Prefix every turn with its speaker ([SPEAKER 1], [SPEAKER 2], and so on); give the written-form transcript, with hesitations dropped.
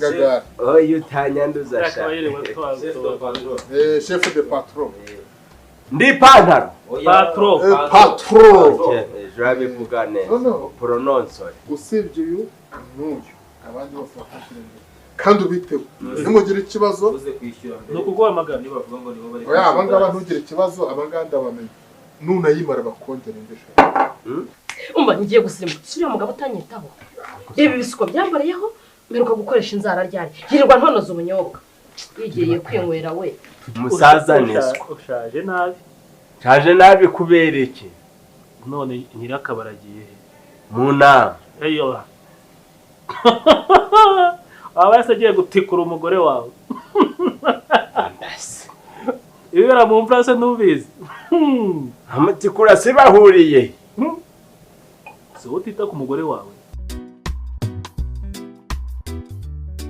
[SPEAKER 1] Ngagara.
[SPEAKER 2] Oya, utanyanduza sha.
[SPEAKER 3] Akaba yiriwe twazo.
[SPEAKER 1] Chef de patron.
[SPEAKER 2] Ndi ipantaro.
[SPEAKER 3] Patron.
[SPEAKER 1] Patron.
[SPEAKER 2] Ejo abivuga neza.
[SPEAKER 1] No, no.
[SPEAKER 2] Prononcore.
[SPEAKER 1] Usibye uyu n'uyu, abandi bose bakwishyura imbere kandi ubiteho, nimugire ikibazo.
[SPEAKER 4] Uze kwishyura mbere.
[SPEAKER 3] Ni ukuguhamagara.
[SPEAKER 4] Nibavuga ngo nibo bari
[SPEAKER 1] Oya, abangaba ntugire ikibazo, abangaba ndabamenya, nunayimara bakongera indi shaka.
[SPEAKER 5] Umva, ngiye gusirimba si uriya mugabo utanyitaho. Reba ibisuko byambariyeho, mperuka gukoresha inzara ryari? Yirirwa ntonoza ubunyobwa, yigiriye kwinywera we.
[SPEAKER 2] Umusaza niswa.
[SPEAKER 3] Ushaje nabi.
[SPEAKER 2] Nshaje nabi kubera iki?
[SPEAKER 3] None nyirakabara agiye he?
[SPEAKER 2] Mu nama.
[SPEAKER 3] Eyo, waba yase agiye gutikura umugore wawe.
[SPEAKER 2] Mbese.
[SPEAKER 3] Ibibera mu mvura se ntubizi?
[SPEAKER 2] Amatikura se bahuriye?
[SPEAKER 3] Si wowe utita ku mugore wawe?